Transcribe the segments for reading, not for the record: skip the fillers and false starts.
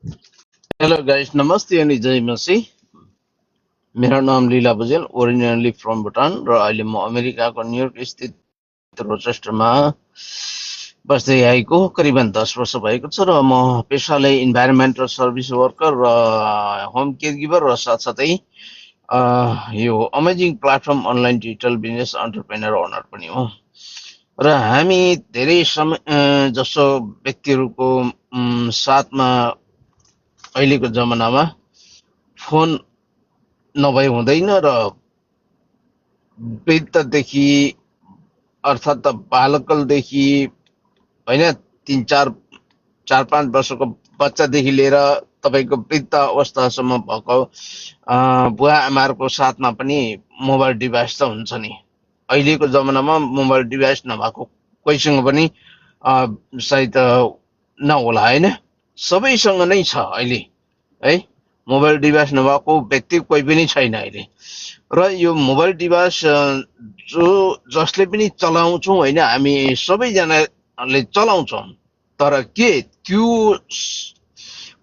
Hello guys, Namaste and Jai Masi. मेरो नाम लीला Bhujel originally from Bhutan र अहिले म अमेरिकाको न्युयोर्क स्थित रोचेस्टरमा बस्दै आएको करिबन 10 वर्ष भएको छ र म पेसाले इन्भाइरोमेन्टल सर्भिस वर्कर र होम केयरगिभर र साथसाथै यो amazing platform online digital business entrepreneur owner पनि हो र हामी धेरै समय जसो व्यक्तिहरूको साथमा अहिलेको जमानामा फोन नभई हुँदैन र वृद्धदेखि अर्थात् त बालकलदेखि होइन 3 4 4 5 वर्षको बच्चादेखि लिएर तपाईँको वृद्ध अवस्थासम्म भएको बुवा आमाहरूको साथमा पनि मोबाइल डिभाइस त हुन्छ नि। अहिलेको जमानामा मोबाइल डिभाइस नभएको कोहीसँग पनि सायद नहोला होइन, सबैसँग नै छ अहिले है। मोबाइल डिभाइस नभएको व्यक्ति कोही पनि छैन अहिले। र यो मोबाइल डिभाइस जसले पनि चलाउँछौँ होइन, हामी सबैजनाले चलाउँछौँ, तर के त्यो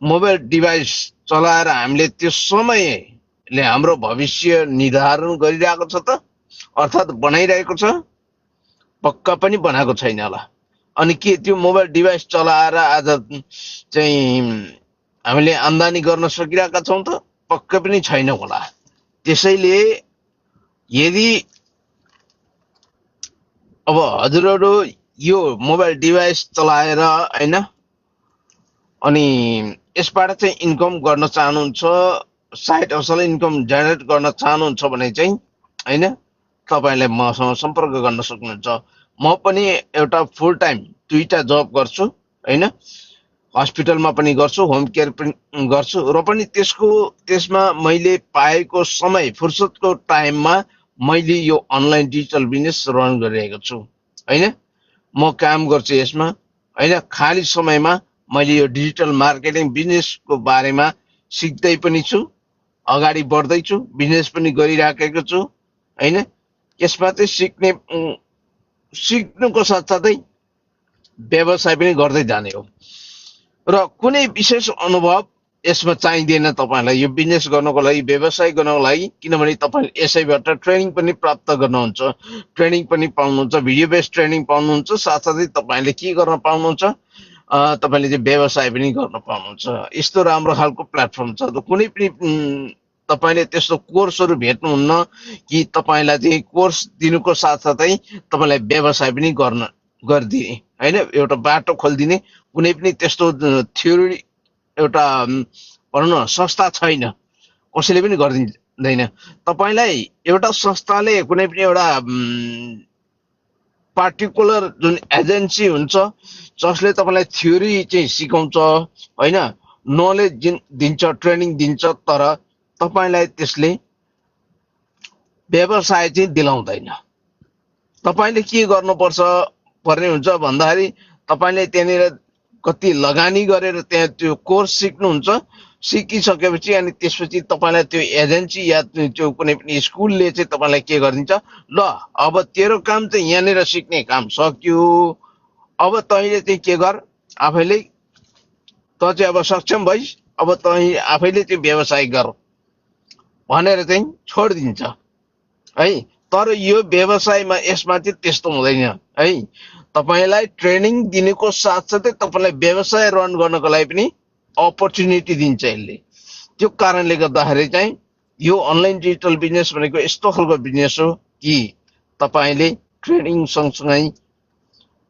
मोबाइल डिभाइस चलाएर हामीले त्यो समयले हाम्रो भविष्य निर्धारण गरिरहेको छ त, अर्थात् बनाइरहेको छ? पक्का पनि बनाएको छैन होला। अनि के त्यो मोबाइल डिभाइस चलाएर आज चाहिँ हामीले आम्दानी गर्न सकिरहेका छौँ त? पक्का पनि छैन होला। त्यसैले यदि अब हजुरहरू यो मोबाइल डिभाइस चलाएर होइन अनि यसबाट चाहिँ इन्कम गर्न चाहनुहुन्छ, साइड हसल इन्कम जेनेरेट गर्न चाहनुहुन्छ भने चाहिँ होइन तपाईँले मसँग सम्पर्क गर्न सक्नुहुन्छ। म पनि एउटा फुल टाइम 2टा जब गर्छु होइन, हस्पिटलमा पनि गर्छु, होम केयर पनि गर्छु र पनि त्यसमा मैले पाएको समय फुर्सदको टाइममा मैले यो अनलाइन डिजिटल बिजनेस रन गरिरहेको छु होइन। म काम गर्छु यसमा होइन, खाली समयमा मैले यो डिजिटल मार्केटिङ बिजनेसको बारेमा सिक्दै पनि छु, अगाडि बढ्दैछु, बिजनेस पनि गरिराखेको छु होइन। यसमा चाहिँ सिक्नुको साथसाथै व्यवसाय पनि गर्दै जाने हो र कुनै विशेष अनुभव यसमा चाहिँदैन तपाईँलाई यो बिजनेस गर्नको लागि, व्यवसाय गर्नको लागि, किनभने तपाईँ यसैबाट ट्रेनिङ पनि प्राप्त गर्नुहुन्छ, ट्रेनिङ पनि पाउनुहुन्छ, भिडियो बेस्ड ट्रेनिङ पाउनुहुन्छ, साथसाथै तपाईँले के गर्न पाउनुहुन्छ, तपाईँले चाहिँ व्यवसाय पनि गर्न पाउनुहुन्छ। यस्तो राम्रो खालको प्लेटफर्म छ। कुनै पनि तपाईँले त्यस्तो कोर्सहरू भेट्नुहुन्न कि तपाईँलाई चाहिँ कोर्स दिनुको साथसाथै तपाईँलाई व्यवसाय पनि गरिदिने होइन, एउटा बाटो खोलिदिने कुनै पनि त्यस्तो थ्योरी एउटा भनौँ न संस्था छैन, कसैले पनि गरिदिँदैन। तपाईँलाई एउटा संस्थाले कुनै पनि एउटा पार्टिकुलर जुन एजेन्सी हुन्छ जसले तपाईँलाई थ्योरी चाहिँ सिकाउँछ होइन, नलेज दिन्छ, ट्रेनिङ दिन्छ, तर तपाईँलाई त्यसले व्यवसाय चाहिँ दिलाउँदैन। तपाईँले के गर्नुपर्छ पर्ने हुन्छ भन्दाखेरि तपाईँले त्यहाँनिर कति लगानी गरेर त्यहाँ त्यो कोर्स सिक्नुहुन्छ, सिकिसकेपछि अनि त्यसपछि तपाईँलाई त्यो एजेन्सी या त्यो कुनै पनि स्कुलले चाहिँ तपाईँलाई के गरिदिन्छ, ल अब तेरो काम चाहिँ यहाँनिर सिक्ने काम सक्यो, अब तैँले चाहिँ के गर, आफैले त चाहिँ अब सक्षम भइस्, अब तैँ आफैले चाहिँ व्यवसाय गर भनेर चाहिँ छोडिदिन्छ है। तर यो व्यवसायमा यसमा चाहिँ त्यस्तो हुँदैन है। तपाईँलाई ट्रेनिङ दिनुको साथसाथै तपाईँलाई व्यवसाय रन गर्नको लागि पनि अपर्च्युनिटी दिन्छ यसले। त्यो कारणले गर्दाखेरि चाहिँ यो अनलाइन डिजिटल बिजनेस भनेको यस्तो खालको बिजनेस हो कि तपाईँले ट्रेनिङ सँगसँगै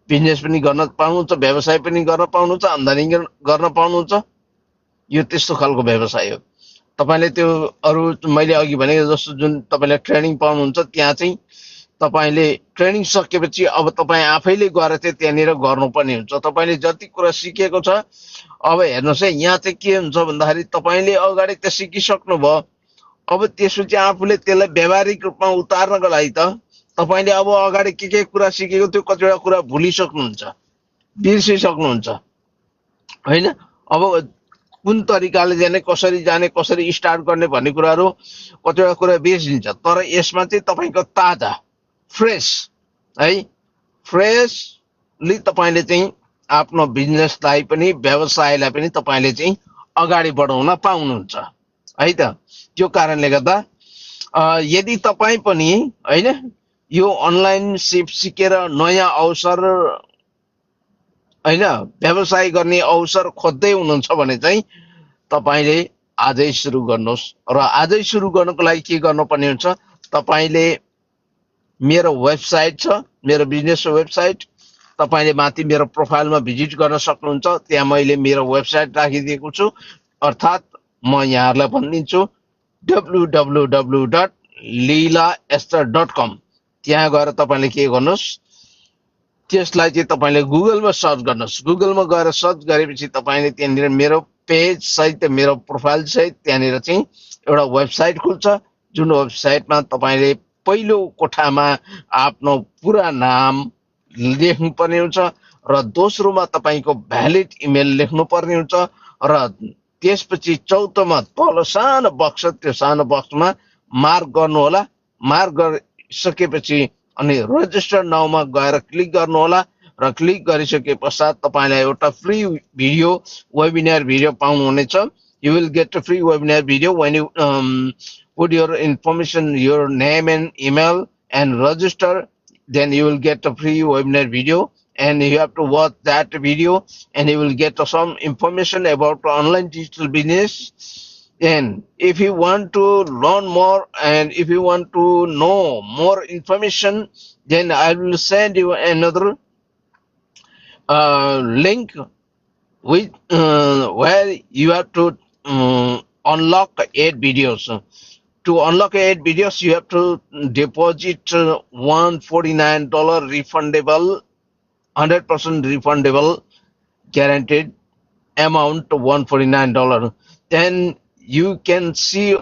बिजनेस पनि गर्न पाउनुहुन्छ, व्यवसाय पनि गर्न पाउनुहुन्छ, आम्दानी गर्न पाउनुहुन्छ। यो त्यस्तो खालको व्यवसाय हो। तपाईँले त्यो अरू मैले अघि भनेको जस्तो जुन तपाईँले ट्रेनिङ पाउनुहुन्छ त्यहाँ चाहिँ तपाईँले ट्रेनिङ सकेपछि अब तपाईँ आफैले गएर चाहिँ त्यहाँनिर गर्नुपर्ने हुन्छ। तपाईँले जति कुरा सिकेको छ अब हेर्नुहोस् है, यहाँ चाहिँ के हुन्छ भन्दाखेरि तपाईँले अगाडि त सिकिसक्नु भयो, अब त्यसपछि आफूले त्यसलाई व्यावहारिक रूपमा उतार्नको लागि त तपाईँले अब अगाडि के कुरा सिकेको त्यो कतिवटा कुरा भुलिसक्नुहुन्छ, बिर्सिसक्नुहुन्छ होइन। अब कुन तरिकाले जाने, कसरी स्टार्ट गर्ने भन्ने कुराहरू कतिवटा कुरा बिर्सिन्छ। तर यसमा चाहिँ तपाईँको ताजा फ्रेस है, फ्रेसली तपाईँले चाहिँ आफ्नो बिजनेसलाई पनि व्यवसायलाई पनि तपाईँले चाहिँ अगाडि बढाउन पाउनुहुन्छ है त। त्यो कारणले गर्दा यदि तपाईँ पनि होइन यो अनलाइन सिप सिकेर नयाँ अवसर होइन व्यवसाय गर्ने अवसर खोज्दै हुनुहुन्छ भने चाहिँ तपाईँले आजै सुरु गर्नुहोस्। र आजै सुरु गर्नको लागि के गर्नुपर्ने हुन्छ, तपाईँले मेरो वेबसाइट छ, मेरो बिजनेस वेबसाइट, तपाईँले माथि मेरो प्रोफाइलमा भिजिट गर्न सक्नुहुन्छ। त्यहाँ मैले मेरो वेबसाइट राखिदिएको छु, अर्थात् म यहाँहरूलाई भनिदिन्छु www.leelaester.com। त्यहाँ गएर तपाईँले के गर्नुहोस्, त्यसलाई चाहिँ तपाईँले गुगलमा सर्च गर्नुहोस्। गुगलमा गएर सर्च गरेपछि तपाईँले त्यहाँनिर मेरो पेज सहित मेरो प्रोफाइल सहित त्यहाँनिर चाहिँ एउटा वेबसाइट खुल्छ, जुन वेबसाइटमा तपाईँले पहिलो कोठामा आफ्नो पुरा नाम लेख्नुपर्ने हुन्छ र दोस्रोमा तपाईँको भ्यालिड इमेल लेख्नुपर्ने हुन्छ र त्यसपछि चौथोमा तल सानो बक्स, त्यो सानो बक्समा मार्क गर्नुहोला। मार्क गरिसकेपछि अनि रजिस्टर नाउमा गएर क्लिक गर्नुहोला र क्लिक गरिसके पश्चात तपाईँलाई एउटा फ्री भिडियो वेबिनार भिडियो पाउनुहुनेछ। You will get a free webinar video when you put your information, your name and email and register, then you will get a free webinar video and you have to watch that video and you will get some information about online digital business. And if you want to learn more and if you want to know more information, then I will send you another link with where you have to unlock 8 videos. To unlock 8 videos, you have to deposit $149 refundable, 100% refundable, guaranteed amount of $149. Then you can see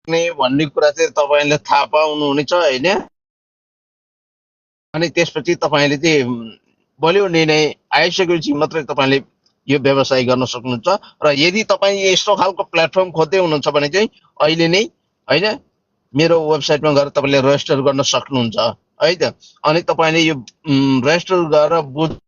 भन्ने कुरा चाहिँ तपाईँले थाहा पाउनुहुनेछ होइन। अनि त्यसपछि तपाईँले चाहिँ बलियो निर्णय आइसकेपछि मात्रै तपाईँले यो व्यवसाय गर्न सक्नुहुन्छ। र यदि तपाईँ यस्तो खालको प्लेटफर्म खोज्दै हुनुहुन्छ भने चाहिँ अहिले नै होइन मेरो वेबसाइटमा गएर तपाईँले रेजिस्टर गर्न सक्नुहुन्छ है त। अनि तपाईँले यो रेजिस्टर गरेर